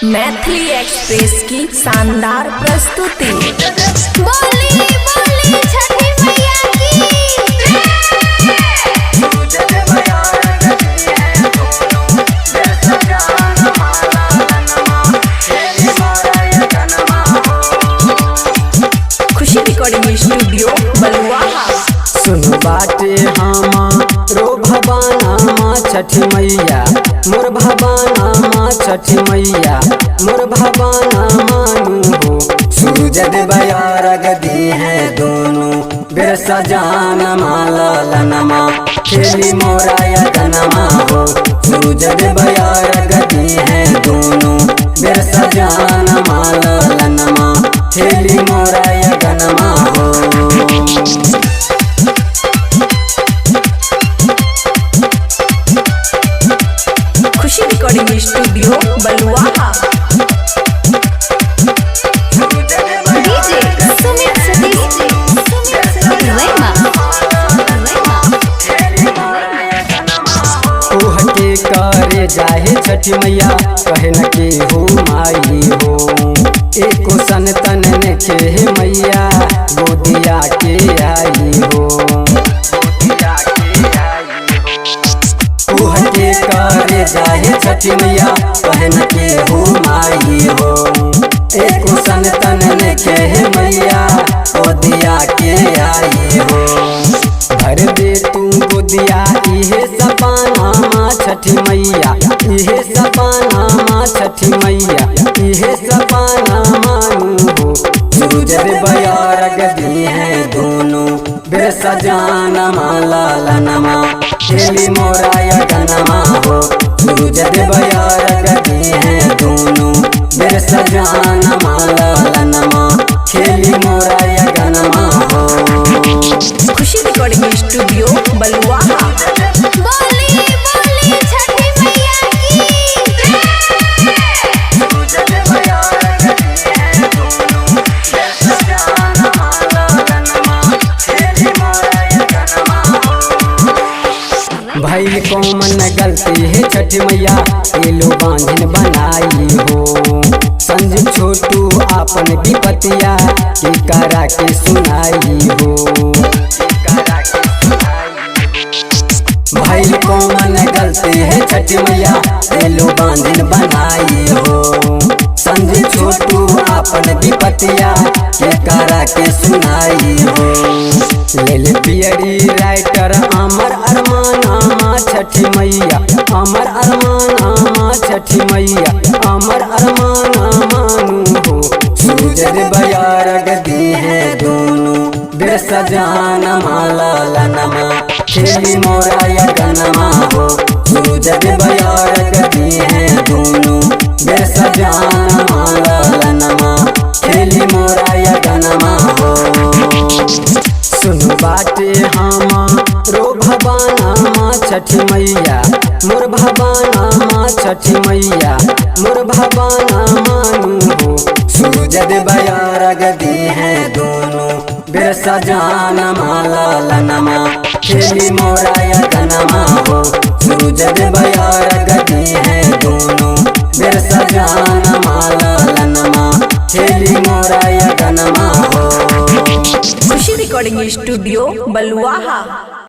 Maithili express की शानदार प्रस्तुति। बोली बोली छठी मैया की। खुशी रिकॉर्डिंग स्टूडियो बलुआहा। सुन बाटे हामा रो भवाना माँ छठी मैया, मोर भवाना माँ छठी मैया, मोर भवाना मानू हो। सूरज बयारग दी है दोनों बेर सजान माला लनमा खेली मोरा यगनमा हो। सूरज बयारग दी है दोनों बेर सजान माला लनमा खेली मोरा यगनमा हो। Khushi recording studio Baluaha. DJ Sumit Satish, Sumit Satish Rema, Rema. ओह के करे जाहे छठी मैया, कहे न के हो माई हो। एको संतन ने खे मैया, गोदिया के आई हो। ओह के करे जाहे छठी मैया, कहे न के हो माई हो। एको संतन ने खे मैया, गोदिया के आई हो। भर दे तू गोदिया इहे सपना माँ छठी मैया, इहे सपना माँ छठी मैया, इहे सपना मानू हो। सूरज बयारग दी है दोनों बेर सजाना माला लनमा खेली मोरा यगनमा हो। सूरज बयारग दी है दोनों बेर सजाना माला लनमा खेली मोरा यगनमा हो। खुशी रिकॉर्डिंग स्टूडियो बलुआहा। बोली बोली छठी मैया की। भैल कौमन गलती है छठी मैया, एलो बांझिन बनाई हो। संजीव छोटू आपन विपतिया के करा के सुनाई हो। भैल कौमन गलती है छठी मैया, एलो बांझिन बनाई हो। संजीव छोटू आपन विपतिया के करा के सुनाई हो। लेल पियरी राइटर अमर अरमाना माँ छठी मैया, अमर अरमाना माँ छठी मैया, अमर अरमाना मानू हो। सूरज बयारग दी है दोनों बेर सजाना माला लनमा खेली मोरा यगनमा हो। सूरज बयारग दी है दोनों बेर सजाना माला लनमा खेली मोरा यगनमा हो। सुन बाटे हामा रो भवाना माँ छठी मैया, मोर भवाना माँ छठी मैया, मोर भवाना मानू हो। सूरज बयारग दी है दोनों बेर सजाना माला लनमा खेली मोरा यगनमा हो। सूरज बयारग दी है दोनों बेर सजाना माला लनमा खेली मोरा यगनमा हो। खुशी रिकॉर्डिंग स्टूडियो बलुआहा।